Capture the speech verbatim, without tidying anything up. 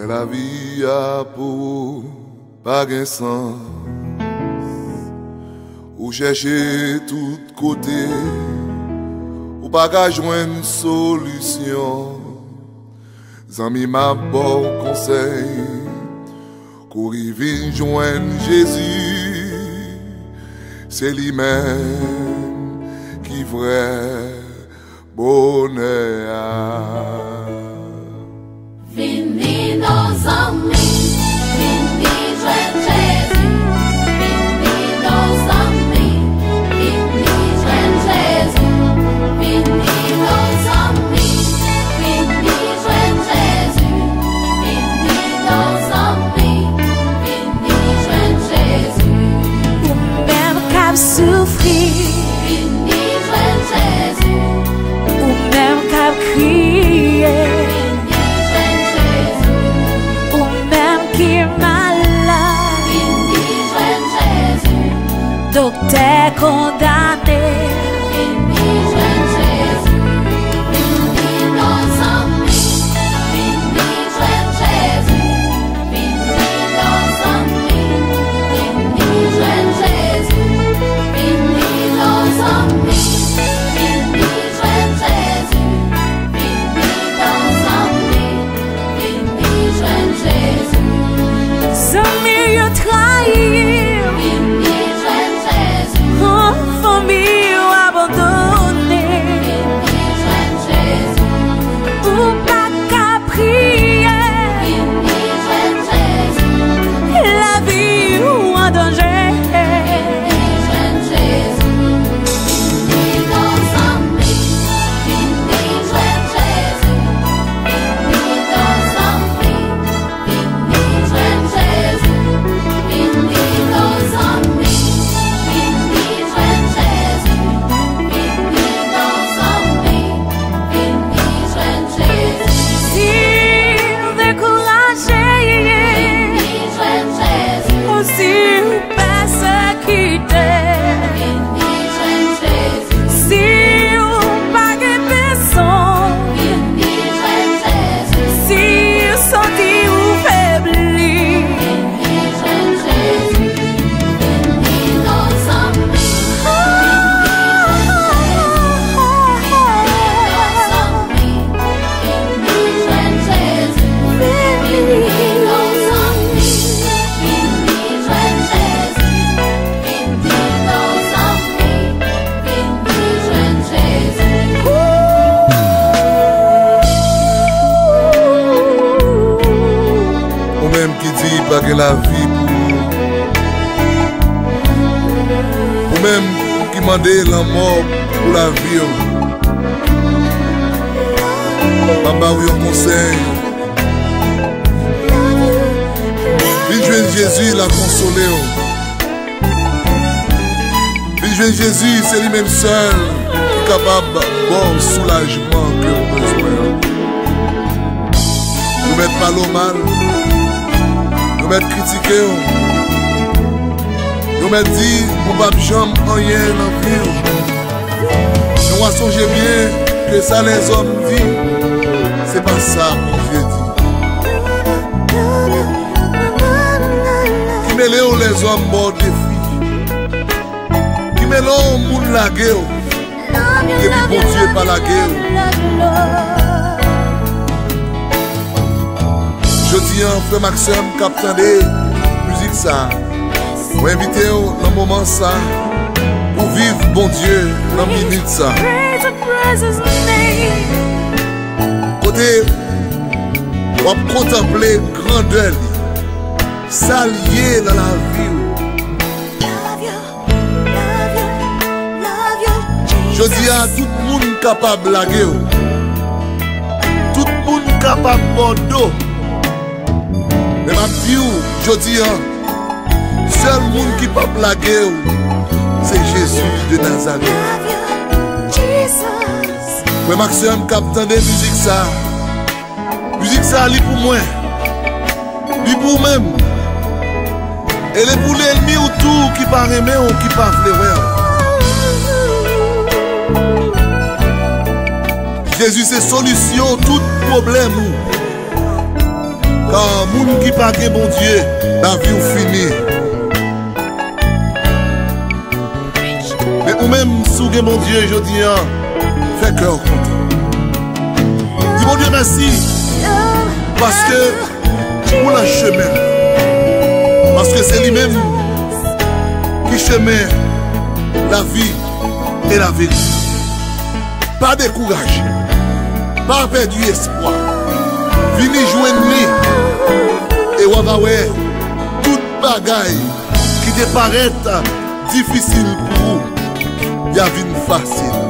Lavi a pou ou pa gen sans. Ou chèche tout kote, ou pa ka jwenn solisyon. Zanmi, m ap ba w konsèy, kouri vin jwenn Jezi. Se li menm ki vrè bonè a. Vini non zanmi, vini jwenn Jezi. Vini non zanmi, vini jwenn Jezi. Vini non zanmi, vini jwenn Jezi. Vini non zanmi, vini jwenn Jezi. Ou menm k ap soufri, vini jwenn Jezi. Ou menm k ap kriye, vini jwenn Jezi. Ou menm ki malad, vini jwenn Jezi. Doktè kondane, vini jwenn Jezi. Vini non zanmi, vini jwenn Jezi. Vini non zanmi, vini jwenn Jezi. Vini non zanmi, vini jwenn Jezi. Vini non zanmi, vini jwenn Jezi. Zanmi yo trayi w, vini jwenn Jezi. Fanmi yo abandone, vini jwenn Jezi. Ou pa ka priye, vini jwenn Jezi. Lavi ou an danje, vini jwenn Jezi. Vini non zanmi, vini jwenn Jezi. Vini non zanmi, vini jwenn Jezi. Vini non zanmi, vini jwenn Jezi. Vini non zanmi, vini jwenn Jezi. Si w dekouraje, vini jwenn Jezi. Ou si w pèsekite, vini jwenn Jezi. Si w pa gen pèsonn, vini jwenn Jezi. Si w santi w febli, vini jwenn Jezi. Vini non zanmi, vini jwenn Jezi. Vini non zanmi, vini jwenn Jezi. Vini non zanmi, vini jwenn Jezi. Vini non zanmi, vini jwenn Jezi. Ou menm ki di pa gen lavi pou ou. Ou menm ki mande lanmò pou lavi w. M ap ba w yon konsèy. Vin jwenn Jezi, l a konsole w. Vin jwenn Jezi, se li menm sèl ki kapab ba w soulajman ke w bezwen an. Yo mèt pale w mal, yo mèt kritike w, yo mèt di ou p ap janm anyen nan vi w. Men w a sonje byen ke sa lèzòm di, se pa sa Bondye di. Ki mele w lèzòm ba w defi. Ki mele w moun lage w. Depi Bondye pa lage w. Jodi a, frè m ak sè m k ap tande mizik sa a, mwen envite w nan moman sa pou viv Bondye nan minit sa. Kote w ap kontanple grandè li, sa l ye nan lavi w. Jodi a, tout moun kapab lage w. Tout moun kapab ba w do. Men m ap di w, jodi a, sèl moun ki p ap lage w, se Jezi de Nazarèt. Frè m ak sè m k ap tande mizik sa, mizik sa, li pou mwen. Li pou ou menm. E li pou lènmi w tou ki pa renmen w, ki pa vle wè w. Jezi se solisyon tout pwoblèm ou. Ah, moun ki pa gen Bondye, lavi w fini. Men ou menm, si w gen Bondye jodi a, fè kè w kontan. Di Bondye mèsi, paske ou nan chemen. Paske se li menm ki chemen, lavi e laverite. Pa dekouraje. Pa pèdi espwa. Vini jwenn li. E w a va wè tout bagay ki te parèt difisil pou ou, y a vin fasil.